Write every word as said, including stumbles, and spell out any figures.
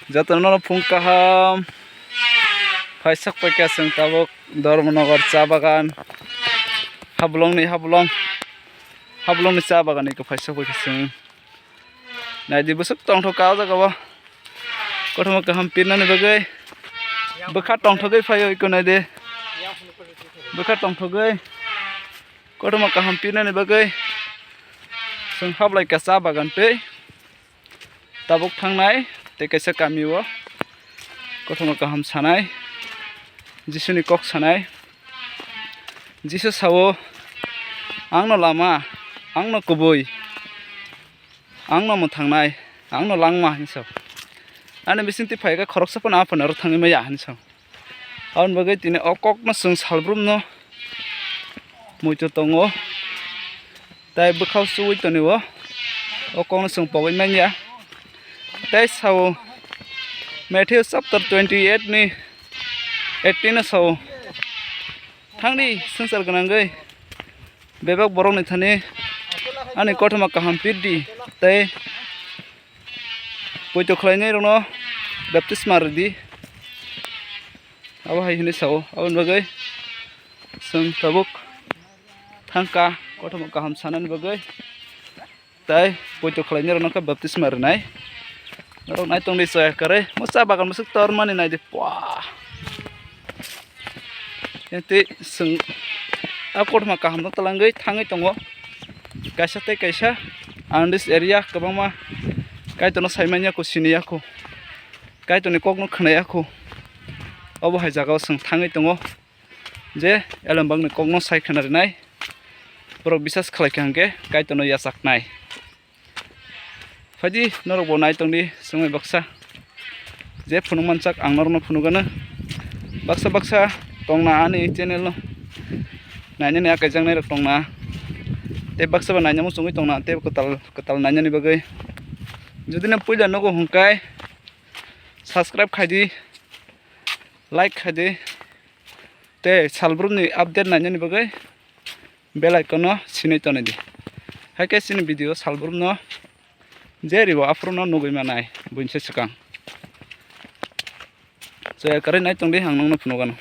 Jotono phung kaham. Phaisak paikha chwng tabuk Dharmanagar cha bagan. Hablongni hablong. Hablongni cha bagan iko phaisak paikha chwng. Naidi bwswk tongthok ka o jaga o. Kothoma kaham pirnani bagwi. Bwkha tongthogwi phaio iko naidi. Bwkha tongthogwi. Kothoma kaham pirnani bagwi. Chwng hablai ka cha bagan tei. Tabuk thangnai tei kaisa kami o kothoma kaham sanai, Jisuni kok sanai. Jisu sao, "Angno lama, angno kubui, angno mwthangnai, angno langma," hinwi sao. Ani bisingtwi phaikha khoroksa phano aphano aro thangwi maya hinwi sao. Aboni bagwi tini o kokno chwng salbrumno muitu tongo, tei bwkhao chuwi tonio, o kokno chwng pogwi manya. Tei sao Matthew chapter twenty eight ni eighteen o sao, "Thangdi swngchar gwnangwi bebak borokni thani ani kothoma kaham pirdi tei poito khlainairokno baptisma rwdi." Abo hai hwnwi sao. Aboni bagwi chwng tabuk thangkha kothoma kaham sanani bagwi, tei poito khlainairokno khe baptisma rwnai. Norok naitongdi chaya kwrwi, mo cha bagan bwswk tormani naidi pua. Tei chwng a kothoma kahamno twlangwi thangwi tongo. Kaisa tei kaisa ang this area kwbangma Kaitorno saimanya kho, siniya kho, Kaitorni kokno khwnaya kho. Obo hai jagao chwng thangwi tongo je elembakni kokno sai khna rinai. Borok bisas khlai kha hwnkhe Kaitorno yachaknai. Phaidi norokbo naitongdi chwngwi baksa. Je phunuk manchak ang norokno phunukgano. Baksa baksa tongna ani channel no. Nainani a kaijaknairok tongna. Tei baksa ba nainani muchungwi tongna tei kwtal kwtal nainani bagwi. Jodi no puila nogo hwnkhe subscribe khaidi, like khaidi. Tei salbrumni update nainani bagwi bell icon no sinwi tonidi. Hai khe chini video salbrumno je ribo aphuru no nugwi manai buini se swkang. Chaya kwrwi naitongdi ang nokno phunukgano.